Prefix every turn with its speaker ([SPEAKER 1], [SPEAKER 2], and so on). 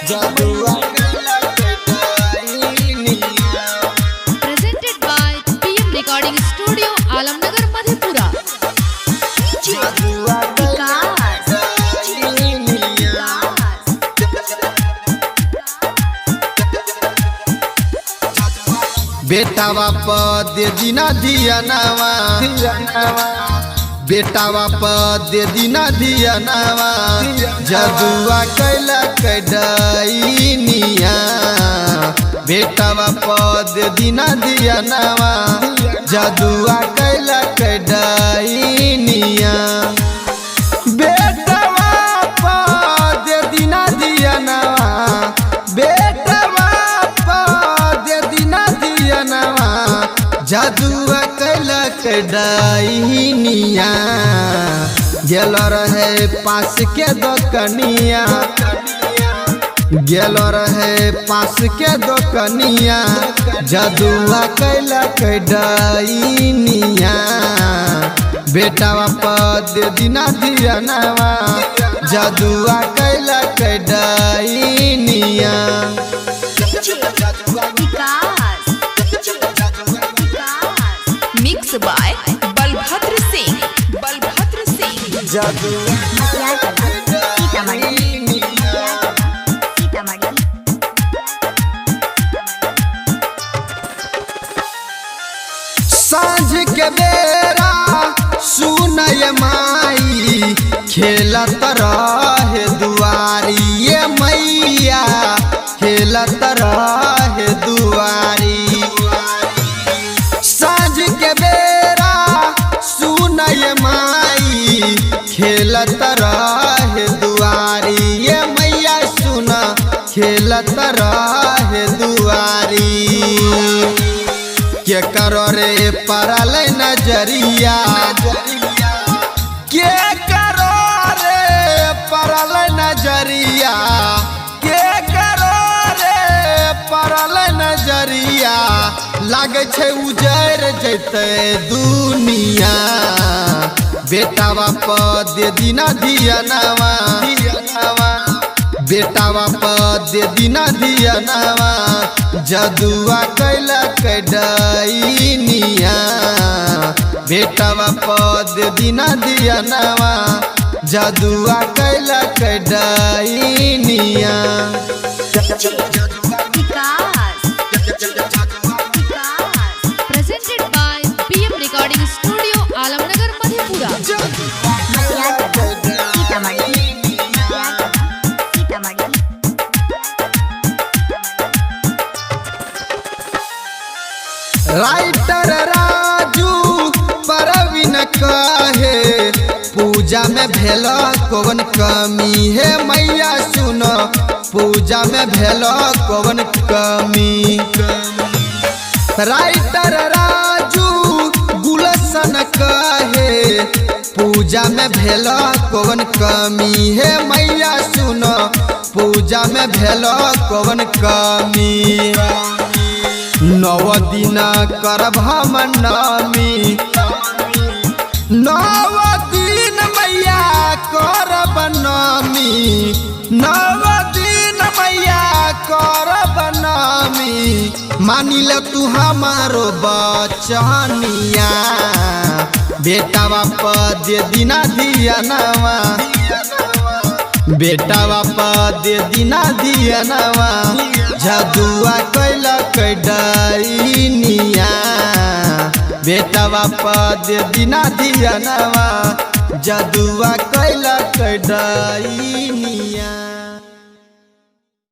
[SPEAKER 1] जादुआ कैलक Dainiya.
[SPEAKER 2] Presented by PM Recording Studio, Alamnagar, Madhepura.
[SPEAKER 1] जादुआ कैलक डाइनिया। बेटावा पद दिना दिया नावा, बेटावा पद दिना दिया नावा, जदुआ कैलक डाइनिया। बेटावा पद दिना दिया नावा, जदुआ कैलक डाइनिया। बेटवा पद दिना दिया नावा, बेटवा पद दिना दिया नावा, जादुआ कैलक डाइनिया। गेल रहे पास के दोकनिया, गेल रहे पास के दोकनिया, जादुआ कैलक डाइनिया। बेटावा पद दिना दिया नावा, जादुआ कैलक Dainiya.
[SPEAKER 3] Mix by Balbhadra Singh, Balbhadra Singh.
[SPEAKER 1] जादुआ Dainiya. साँझ के बेरा सुनय माई, खेलत रहे दुआरी ये मैया, खेलत रहे दुआरी। साँझ के बेरा सुनय माई, खेलत रहे दुआरी ये मैया, सुन खेलत रहे दुआरी। के करो रे परल नजरिया, के करो रे परल नजरिया, के करो रे परल नजरिया, लागै छै उजर जैतै दुनिया। बेटावा पद दिना दिया नावा, बेटावा पद दिना दिया नावा, जदुआ कैलक डाइनिया। बेटावा पद दिना दिया नावा, जदुआ कैलक Dainiya.
[SPEAKER 2] Presented by PM Recording Studio, Alamnagar, Madhepura.
[SPEAKER 1] Writer Raju Parveen कहे, पूजा में भेल कौन कमी हे मैया, सुन पूजा में भेल कौन कमी। राइटर राजू गुलशन कहे, पूजा में भेल कौन कमी हे मैया, सुन पूजा में भेल कौन कमी। नव दिन करब हम नमी, नव दिन मैया करब नमी, नव दिन मैया करब नमी, मानी ले तू हमारो बचनिया। बेटावा पद दिना दिया नावा, बेटावा पद दिना दिया नावा, जादुआ कैलक डाइनिया। बेटावा पद दिना दिया नावा, जादुआ कैलक डाइनिया।